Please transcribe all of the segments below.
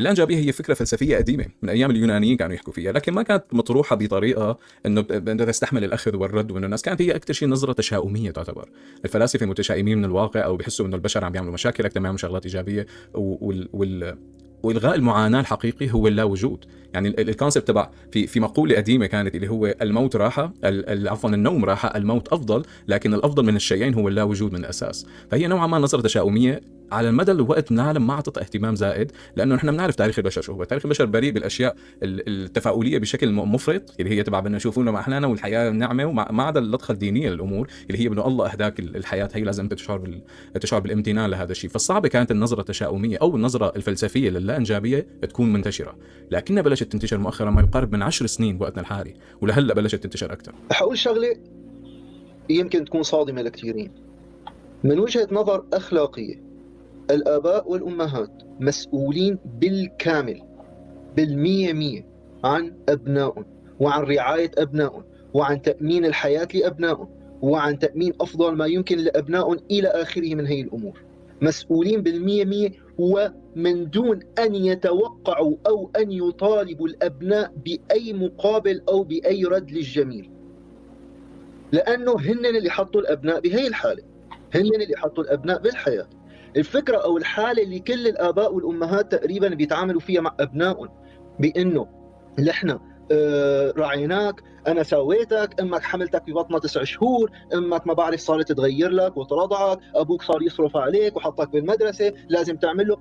اللا انجابيه هي فكرة فلسفية قديمة من ايام اليونانيين كانوا يحكوا فيها، لكن ما كانت مطروحة بطريقة انه انه تستحمل الاخذ والرد، وانه الناس كانت هي اكثر شيء نظره تشاؤميه تعتبر. الفلاسفة متشائمين من الواقع او بيحسوا انه البشر عم بيعملوا مشاكل اكثر ما يعملوا شغلات ايجابيه، والغاء المعاناة الحقيقي هو اللا وجود. يعني ال concept تبع في مقولة قديمة كانت اللي هو الموت راحه، عفوا، النوم راحه، الموت افضل، لكن الافضل من الشيئين هو اللا وجود من الاساس. فهي نوعا ما نظره تشاؤميه على المدى الوقت العالم ما اعطت اهتمام زائد، لانه نحن بنعرف تاريخ البشر شو هو. تاريخ البشر بريء بالاشياء التفاؤليه بشكل مفرط، اللي هي تبع بدنا نشوفونا ما احلانا والحياة نعمه، وما عدا اللطخه الدينية للامور اللي هي انه الله اهداك الحياة هي لازم انت تشعر بالامتنان لهذا الشيء. فالصعبه كانت النظرة التشاؤميه او النظرة الفلسفية للا انجابيه تكون منتشره، لكنها بلشت تنتشر مؤخرا ما يقارب من 10 سنين بوقتنا الحالي، ولهلا بلشت تنتشر اكثر. حقول شغله يمكن تكون صادمه لكثيرين. من وجهه نظر اخلاقيه، الآباء والأمهات مسؤولين بالكامل، بالمية مية، عن أبنائهم وعن رعاية أبنائهم وعن تأمين الحياة لأبنائهم وعن تأمين أفضل ما يمكن لأبنائهم إلى آخره من هي الأمور. مسؤولين بالمية مية، ومن دون أن يتوقعوا أو أن يطالبوا الأبناء بأي مقابل أو بأي رد للجميل، لأنه هن اللي حطوا الأبناء بهي الحالة، هن اللي حطوا الأبناء بالحياة. الفكرة أو الحالة اللي كل الآباء والأمهات تقريبا بيتعاملوا فيها مع أبنائهم بأنه نحن رعيناك، انا سويتك، امك حملتك ببطنها 9 شهور، امك ما بعرف صارت تغير لك وترضعك، ابوك صار يصرف عليك وحطك بالمدرسه، لازم تعمل له.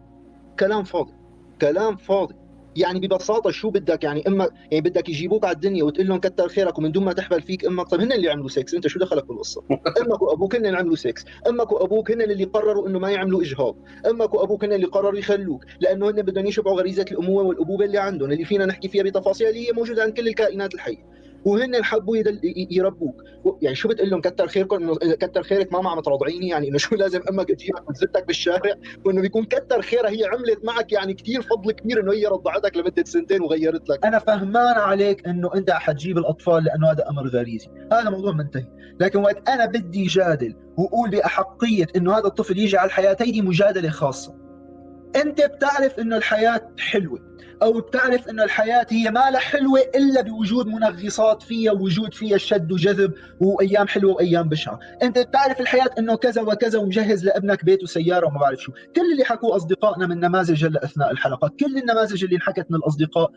كلام فاضي، كلام فاضي. يعني ببساطة شو بدك؟ يعني امك، يعني بدك يجيبوك على الدنيا وتقول لهم كتر خيرك ومن دون ما تحبل فيك امك؟ طيب هن اللي عملوا sex، انت شو دخلك بالقصه؟ امك وابوك هن اللي عملوا sex، امك وابوك هن اللي قرروا انه ما يعملوا اجهاض، امك وابوك هن اللي قرروا يخلوك، لانه هن بدهم يشبعوا غريزة الامومة والابوبه اللي عندهم، اللي فينا نحكي فيها بتفاصيل، اللي هي موجودة عند كل الكائنات الحيه، وهن حبوا يربوك. يعني شو بتقول لهم؟ كتر خيركم، انه كتر خيرك ماما عم ترضعيني؟ يعني انه شو، لازم امك تجيبك وتزتك بالشارع وانه بيكون كتر خيرها هي عملت معك يعني كثير فضل كبير انه هي رضعتك لمدة سنتين وغيرت لك؟ انا فهمان عليك انه انت حتجيب الاطفال لانه هذا امر غريزي، هذا موضوع منتهي. لكن وقت انا بدي جادل واقول باحقيه انه هذا الطفل يجي على الحياه، هيدي مجادله خاصه. انت بتعرف انه الحياة حلوه، او بتعرف انه الحياة هي ما لها حلوة الا بوجود منغصات فيها، ووجود فيها شد وجذب وايام حلوة وايام بشعه. انت بتعرف الحياة انه كذا وكذا، ومجهز لابنك بيت وسيارة وما بعرف شو. كل اللي حكوه اصدقائنا من نماذج هلا اثناء الحلقه، كل النماذج اللي انحكت من الاصدقاء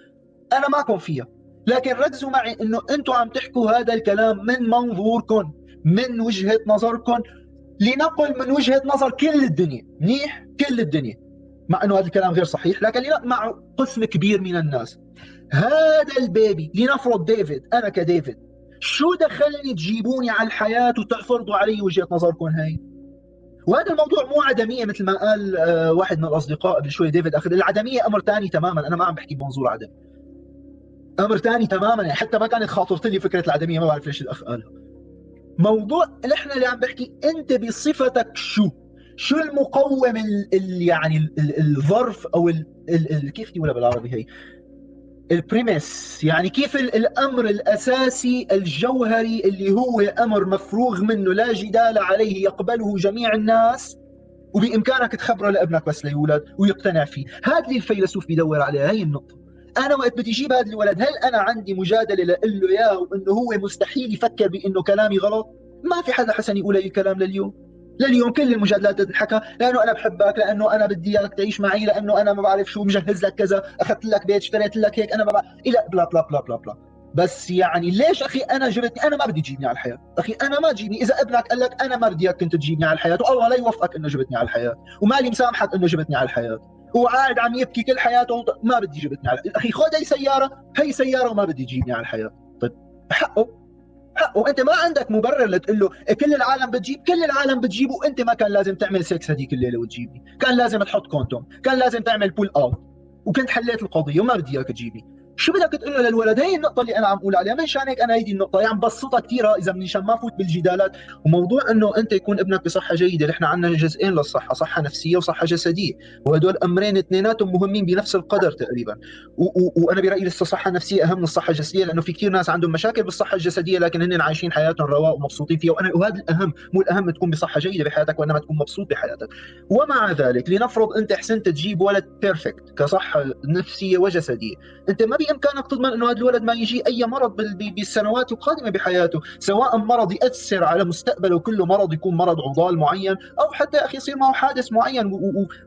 انا معكم فيها، لكن ركزوا معي انه انتم عم تحكوا هذا الكلام من منظوركم، من وجهه نظركم، لنقل من وجهه نظر كل الدنيا. منيح؟ كل الدنيا، مع انه هذا الكلام غير صحيح، لكن مع قسم كبير من الناس. هذا ال baby، لنفرض ديفيد، انا كديفيد شو دخلني تجيبوني على الحياة وتفرضوا علي وجهه نظركم هاي؟ وهذا الموضوع مو عدمية مثل ما قال واحد من الاصدقاء قبل شوي، ديفيد اخذ العدميه امر ثاني تماما. انا ما عم بحكي بمنظور عدمي، امر ثاني تماما. يعني حتى ما كانت خاطرت لي فكرة العدميه، ما بعرف ليش الاخ قالها. موضوع نحن اللي عم بحكي، انت بصفتك شو المقوم ال ال يعني ال الظرف او ال ال كيف تقولها بالعربي هي ال premise، يعني كيف الامر الاساسي الجوهري اللي هو امر مفروغ منه لا جدال عليه يقبله جميع الناس، وبامكانك تخبره لابنك بس ليولد ويقتنع فيه. هذا اللي الفيلسوف بيدور عليه، هي النقطه. انا وقت بدي اجيب هذا الولد، هل انا عندي مجادله له اياه انه هو مستحيل يفكر بانه كلامي غلط؟ ما في حدا حسن يقول اي كلام لليوم. لليوم كل المجادلات تنحكى لانه انا بحبك، لانه انا بدي اياك تعيش معي، لانه انا ما بعرف شو مجهز لك كذا، اخذت لك بيت، اشتريت لك هيك، انا ما بعرف الى blah blah blah blah blah. بس يعني ليش اخي انا جبتني؟ انا ما بدي تجيبني على الحياه. اخي انا ما تجيبني. اذا ابنك قال لك انا ما بدي اياك كنت تجيبني على الحياه، والله لا يوفقك انه جبتني على الحياه، ومالي مسامحك انه جبتني على الحياه، وقاعد عم يبكي كل حياته، ما بدي جبتني على، اخي خذ هي سياره، هي سياره، وما بدي تجيبني على الحياه. طيب حقه، حقه. انت ما عندك مبرر لتقول له كل العالم بتجيب. كل العالم بتجيب وانت ما كان لازم تعمل sex هذيك الليلة وتجيبني، كان لازم تحط condom، كان لازم تعمل pull out وكنت حليت القضيه، وما بدي اياك تجيبني. شو بدك تقول له للولد؟ هي النقطة اللي انا عم اقول عليها. من شان هيك انا هيدي النقطة يعني بسطها كثير، اذا من شان ما فوت بالجدالات. وموضوع انه انت يكون ابنك بصحة جيدة، نحن عندنا جزئين للصحة، صحة نفسية وصحة جسدية، وهدول امرين اثنيناتهم مهمين بنفس القدر تقريبا. وانا برايي لسه الصحة النفسية اهم من الصحة الجسدية، لانه في كثير ناس عندهم مشاكل بالصحة الجسدية لكن هن عايشين حياتهم رواق ومبسوطين فيها. وهذا الاهم، مو الاهم تكون بصحة جيدة بحياتك وانما تكون مبسوط بحياتك. ومع ذلك لنفرض انت حسنت تجيب ولد perfect كصحه نفسية وجسدية، انت ما بامكانك تضمن انه هذا الولد ما يجي اي مرض بالسنوات القادمة بحياته، سواء مرض ياثر على مستقبله كله، مرض يكون مرض عضال معين، او حتى اخي يصير معه حادث معين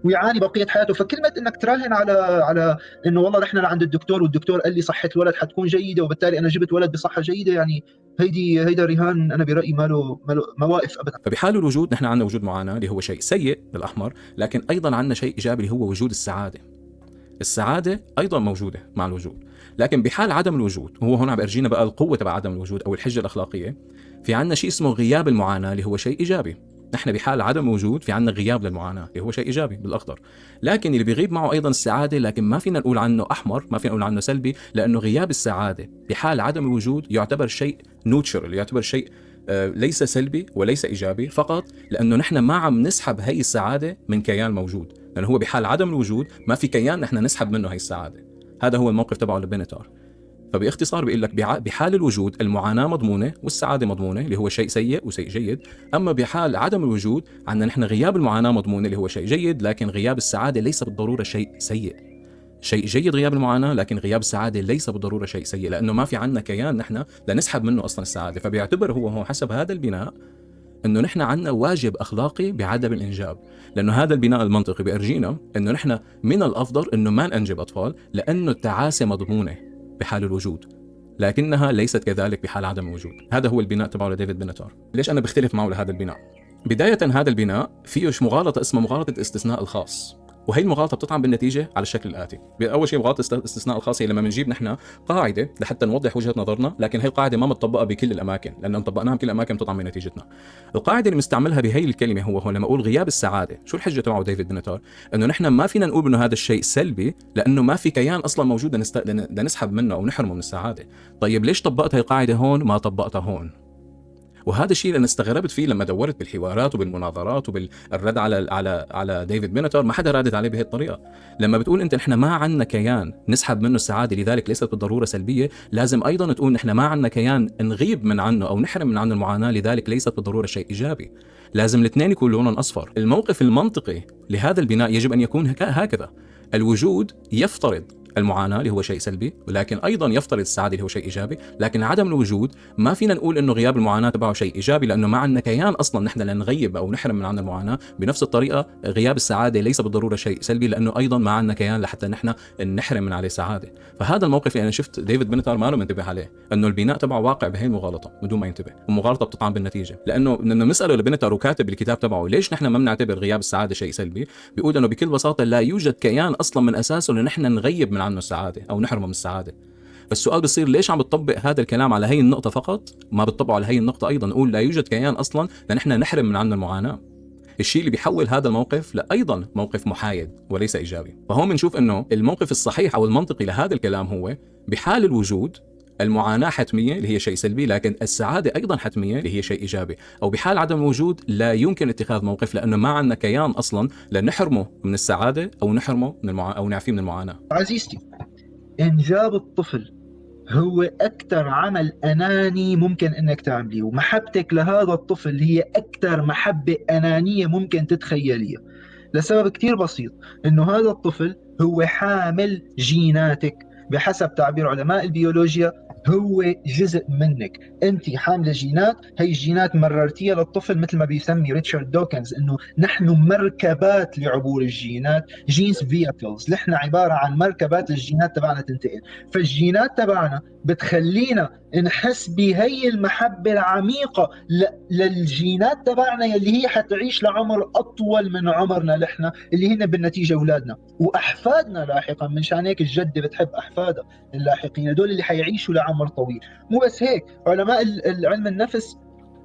ويعاني بقية حياته. فكلمه انك تراهن على انه والله رحنا لعند الدكتور والدكتور قال لي صحة الولد حتكون جيدة وبالتالي انا جبت ولد بصحة جيدة، يعني هيدا رهان انا برايي ما له مواقف ابدا. فبحال الوجود نحن عندنا وجود معاناة اللي هو شيء سيء بالاحمر، لكن ايضا عندنا شيء ايجابي اللي هو وجود السعادة. السعادة ايضا موجودة مع الوجود، لكن بحال عدم الوجود، وهو هون عم بيرجينا بقى القوة تبع عدم الوجود او الحجة الاخلاقية، في عندنا شيء اسمه غياب المعاناة اللي هو شيء ايجابي. نحن بحال عدم وجود في عندنا غياب للمعاناه اللي هو شيء ايجابي بالاخضر، لكن اللي بيغيب معه ايضا السعادة، لكن ما فينا نقول عنه احمر، ما فينا نقول عنه سلبي، لانه غياب السعادة بحال عدم الوجود يعتبر شيء neutral، يعتبر شيء ليس سلبي وليس ايجابي، فقط لانه نحن ما عم نسحب هي السعادة من كيان موجود، لانه هو بحال عدم الوجود ما في كيان نحن نسحب منه هي السعادة. هذا هو الموقف تبعه لبنتار. فباختصار بيقول لك بحال الوجود المعاناة مضمونة والسعادة مضمونة اللي هو شيء سيء وشيء جيد، أما بحال عدم الوجود عندنا نحن غياب المعاناة مضمونة اللي هو شيء جيد، لكن غياب السعادة ليس بالضرورة شيء سيء. شيء جيد غياب المعاناة، لكن غياب السعادة ليس بالضرورة شيء سيء، لأنه ما في عندنا كيان نحن لنسحب منه أصلا السعادة. فبيعتبر هو حسب هذا البناء انه نحن عندنا واجب اخلاقي بعدم الانجاب، لانه هذا البناء المنطقي بيرجينا انه نحن من الافضل انه ما ننجب اطفال، لانه التعاسة مضمونه بحال الوجود، لكنها ليست كذلك بحال عدم الوجود. هذا هو البناء تبعه لديفيد بنتار. ليش انا بختلف معه لهذا البناء؟ بداية هذا البناء فيه مغالطة اسمها مغالطة الاستثناء الخاص، وهي المغالطة بتطعم بالنتيجة على الشكل الاتي. اول شيء مغالطة الاستثناء الخاص هي لما بنجيب نحن قاعدة لحتى نوضح وجهه نظرنا، لكن هي القاعدة ما متطبقه بكل الاماكن، لانه طبقناها بكل الاماكن بتطعم بنتيجتنا. القاعدة اللي مستعملها بهي الكلمة هو لما اقول غياب السعادة، شو الحجة تبعه ديفيد بنتار؟ انه نحن ما فينا نقول انه هذا الشيء سلبي، لانه ما في كيان اصلا موجود لنسحب منه او نحرمه من السعادة. طيب ليش طبقت هي القاعدة هون ما طبقتها هون؟ وهذا الشيء اللي انا استغربت فيه لما دورت بالحوارات وبالمناظرات وبالرد على على على ديفيد بينتور، ما حدا رادد عليه بهي الطريقة. لما بتقول انت نحن ما عندنا كيان نسحب منه السعادة لذلك ليست بالضرورة سلبية، لازم ايضا تقول نحن ما عندنا كيان نغيب من عنه او نحرم من عنه المعاناة لذلك ليست بالضرورة شيء ايجابي. لازم الاثنين يكونوا لونهم اصفر. الموقف المنطقي لهذا البناء يجب ان يكون هكذا: الوجود يفترض المعاناة اللي هو شيء سلبي، ولكن أيضا يفترض السعادة اللي هو شيء إيجابي، لكن عدم الوجود ما فينا نقول إنه غياب المعاناة تبعه شيء إيجابي، لأنه ما عندنا كيان أصلا نحن لنغيب أو نحرم من عنا المعاناة. بنفس الطريقة غياب السعادة ليس بالضرورة شيء سلبي، لأنه أيضا ما عندنا كيان لحتى نحن نحرم من عليه سعادة. فهذا الموقف اللي أنا شفت ديفيد بنتار ما له منتبه عليه، إنه البناء تبعه واقع بهي المغالطة بدون ما ينتبه، والمغالطة بتطعم بالنتيجة. لأنه لما نسأله لبنتار وكاتب الكتاب تبعه ليش نحن ما بنعتبر غياب السعادة شيء سلبي، بيقول إنه بكل بساطة لا يوجد كيان أصلا من أساسه لنحن نغيب من عنه السعادة أو نحرمه من السعادة. فالسؤال بصير ليش عم بتطبق هذا الكلام على هي النقطة فقط، ما بتطبقه على هي النقطة أيضا؟ نقول لا يوجد كيان أصلا لنحن نحرم من عنه المعاناة. الشيء اللي بيحول هذا الموقف لأيضا موقف محايد وليس إيجابي. فهون بنشوف إنه الموقف الصحيح أو المنطقي لهذا الكلام هو بحال الوجود المعاناة حتمية اللي هي شيء سلبي، لكن السعادة أيضا حتمية اللي هي شيء إيجابي. أو بحال عدم الوجود لا يمكن اتخاذ موقف، لأنه ما عندنا كيان أصلا لنحرمه من السعادة أو نحرمه من أو نعفيه من المعاناة. عزيزتي، إنجاب الطفل هو أكثر عمل أناني ممكن أنك تعمليه، ومحبتك لهذا الطفل هي أكثر محبة أنانية ممكن تتخيليها، لسبب كتير بسيط، أنه هذا الطفل هو حامل جيناتك. بحسب تعبير علماء البيولوجيا هو جزء منك، انت حامله جينات، هي الجينات مررتيها للطفل، مثل ما بيسمي ريتشارد دوكنز انه نحن مركبات لعبور الجينات، genes vehicles، نحن عبارة عن مركبات للجينات تبعنا تنتقل. فالجينات تبعنا بتخلينا نحس بهي المحبة العميقة للجينات تبعنا يلي هي حتعيش لعمر اطول من عمرنا نحن، اللي هن بالنتيجة اولادنا واحفادنا لاحقا. من شان هيك الجدة بتحب احفادها اللاحقين، هدول اللي حيعيشوا لعمر طويل. مو بس هيك، علماء علم النفس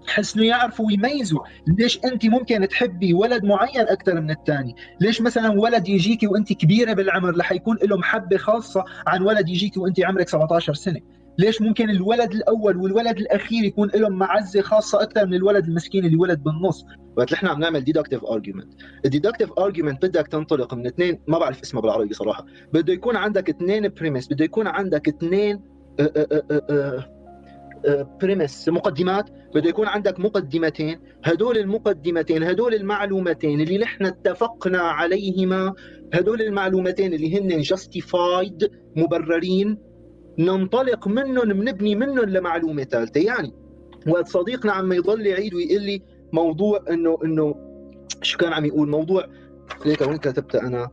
حسنوا يعرفوا ويميزوا ليش انت ممكن تحبي ولد معين اكثر من الثاني، ليش مثلا ولد يجيكي وانت كبيرة بالعمر رح يكون له محبة خاصة عن ولد يجيكي وانت عمرك 17 سنة، ليش ممكن الولد الاول والولد الاخير يكون لهم معزة خاصة اكثر من الولد المسكين اللي ولد بالنص. وقت نحن عم نعمل deductive argument، ال deductive argument بدك تنطلق من اثنين، ما بعرف اسمه بالعربي صراحة، بده يكون عندك اثنين premise، بده يكون عندك اثنين premise مقدمات، بده يكون عندك مقدمتين، هدول المقدمتين هدول المعلومتين اللي نحن اتفقنا عليهما، هدول المعلومتين اللي هن justified مبررين، ننطلق منهم بنبني منهم لمعلومه ثالثة. يعني وقت صديقنا عم يضل يعيد ويقول لي موضوع انه شو كان عم يقول، موضوع ليك وين كتبتها انا،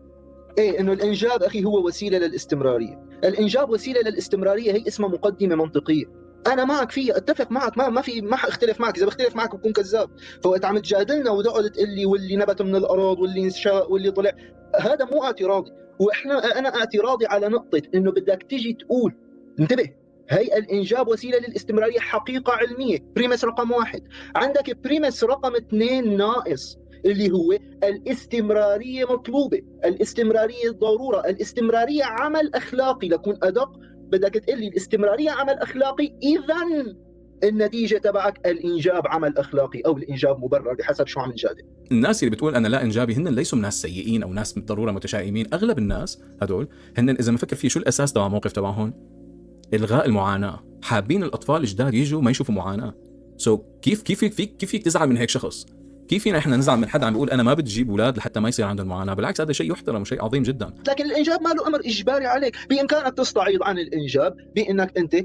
ايه انه الانجاب اخي هو وسيلة للاستمراريه، الانجاب وسيلة للاستمراريه، هي اسمها مقدمه منطقية. انا معك فيها، اتفق معك، ما في، ما حاختلف معك، اذا بختلف معك بكون كذاب. فوقت عم تجادلنا وتقعد تقول لي واللي نبت من الارض واللي انشاء واللي طلع، هذا مو اعتراضي. واحنا انا اعتراضي على نقطة انه بدك تيجي تقول انتبه، هي الانجاب وسيلة للاستمراريه حقيقة علمية، premise رقم واحد. عندك premise رقم اثنين ناقص اللي هو الاستمرارية مطلوبه، الاستمرارية ضرورة، الاستمرارية عمل اخلاقي. لكون ادق بدك تقول لي الاستمرارية عمل اخلاقي، اذا النتيجة تبعك الانجاب عمل اخلاقي او الانجاب مبرر بحسب شو عم نجادل. الناس اللي بتقول انا لا انجابي هن ليسوا ناس سيئين او ناس بالضرورة متشائمين، اغلب الناس هدول هن اذا بنفكر فيه شو الاساس تبع الموقف تبعهم؟ الغاء المعاناة، حابين الاطفال الجداد يجوا ما يشوفوا معاناة. so كيف كيف فيك كيف فيك تزعل من هيك شخص؟ كيف فينا احنا نزعل من حدا عم بيقول انا ما بدي اجيب اولاد لحتى ما يصير عندهم معاناة؟ بالعكس هذا شيء يحترم وشيء عظيم جدا. لكن الانجاب ما له امر اجباري عليك، بامكانك تستعيض عن الانجاب بانك انت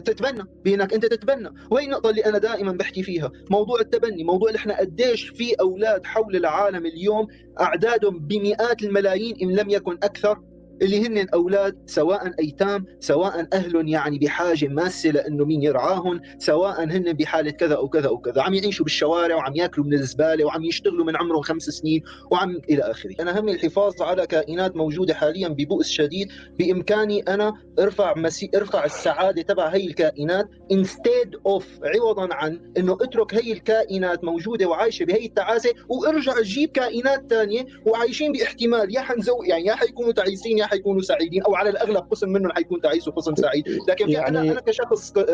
تتبنى، بانك انت تتبنى، وهي النقطة اللي انا دائما بحكي فيها، موضوع التبني، موضوع اللي احنا قديش في اولاد حول العالم اليوم اعدادهم بمئات الملايين ان لم يكن اكثر، اللي هن اولاد سواء ايتام، سواء اهل يعني بحاجة ماسه لانه مين يرعاهم، سواء هن بحاله كذا او كذا او كذا، عم يعيشوا بالشوارع وعم ياكلوا من الزبالة وعم يشتغلوا من عمرهم 5 سنين وعم الى اخره. انا همي الحفاظ على كائنات موجودة حاليا ببؤس شديد، بامكاني انا ارفع السعادة تبع هي الكائنات instead of، عوضا عن انه اترك هي الكائنات موجودة وعايشة بهي التعاسة وارجع اجيب كائنات ثانية وعايشين باحتمال يا حنزو يعني يا حيكونوا تعيسين يا حيكونوا سعيدين، او على الاغلب قسم منهم حيكون تعيس وقسم سعيد. لكن يعني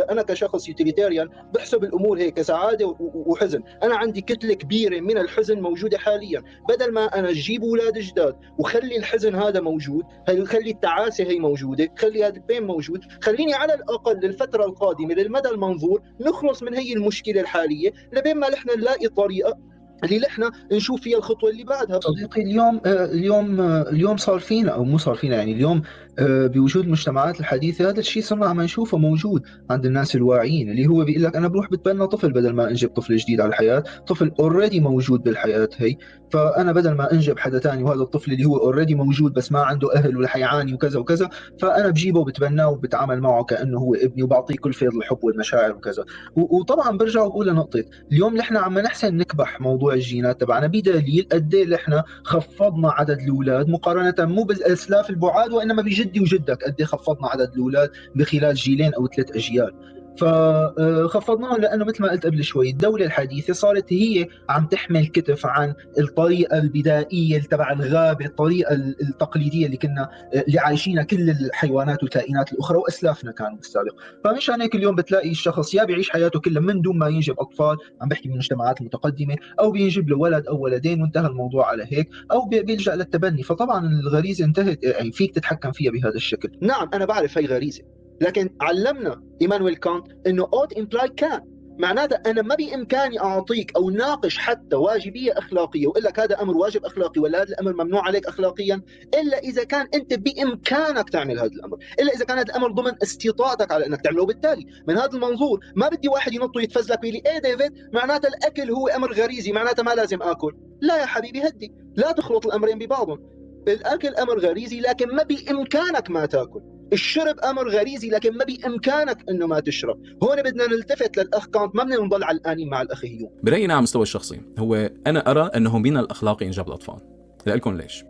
انا كشخص utilitarian بحسب الامور هيك سعادة وحزن. انا عندي كتلة كبيرة من الحزن موجودة حاليا، بدل ما انا اجيب اولاد جداد وخلي الحزن هذا موجود، خلي التعاسة هي موجودة، خلي هذا ال pain موجود، خليني على الاقل للفترة القادمة للمدى المنظور نخلص من هي المشكلة الحالية لبين ما نحن نلاقي طريقه اللي نحن نشوف فيها الخطوة اللي بعدها. صديقي اليوم اليوم اليوم صار فينا او مو صار فينا، يعني اليوم بوجود المجتمعات الحديثة هذا الشيء صرنا عم نشوفه موجود عند الناس الواعيين، اللي هو بيقول لك انا بروح بتبنى طفل بدل ما انجب طفل جديد على الحياة، طفل already موجود بالحياة هي، فانا بدل ما انجب حدا ثاني وهذا الطفل اللي هو already موجود بس ما عنده اهل ولا حيعاني وكذا وكذا، فانا بجيبه وبتبناه وبتعامل معه كانه هو ابني وبعطيه كل فيض الحب والمشاعر وكذا. وطبعا برجع وبقول لنقطة اليوم نحن عم نحسن نكبح موضوع الجينات تبعنا بدليل قد ايه نحن خفضنا عدد الاولاد مقارنة مو بالاسلاف البعاد وانما بجدي وجدك، قد ايه خفضنا عدد الاولاد بخلال جيلين او 3 اجيال. فخفضناهم لانه مثل ما قلت قبل شوي الدولة الحديثة صارت هي عم تحمل كتف عن الطريقة البدائية تبع الغابة، الطريقة التقليدية اللي كنا اللي عايشينها كل الحيوانات والكائنات الاخرى واسلافنا كانوا بالسابق. فمشان هيك اليوم بتلاقي الشخص يا بيعيش حياته كلها من دون ما ينجب اطفال، عم بحكي من المجتمعات المتقدمة، او بينجب له ولد او ولدين وانتهى الموضوع على هيك، او بيلجا للتبني. فطبعا الغريزة انتهت، يعني فيك تتحكم فيها بهذا الشكل. نعم انا بعرف هي غريزة، لكن علمنا ايمانويل كانت انه ought imply can، معناتها انا ما بامكاني اعطيك او ناقش حتى واجبيه اخلاقية واقول لك هذا امر واجب اخلاقي ولا هذا الامر ممنوع عليك اخلاقيا، الا اذا كان انت بامكانك تعمل هذا الامر، الا اذا كان هذا الامر ضمن استطاعتك على انك تعمله. وبالتالي من هذا المنظور ما بدي واحد ينط ويتفزلك ويقول لي ايه ديفيد معناتها الاكل هو امر غريزي معناتها ما لازم اكل. لا يا حبيبي هدي، لا تخلط الامرين ببعضهم. الاكل امر غريزي لكن ما بامكانك ما تاكل، الشرب امر غريزي لكن ما بامكانك انه ما تشرب. هون بدنا نلتفت للاخ كانت، ما بدنا نضل علقانين مع الاخ هيوم. برايي على المستوى الشخصي هو انا ارى انه من الاخلاقي انجاب الاطفال. لكم ليش؟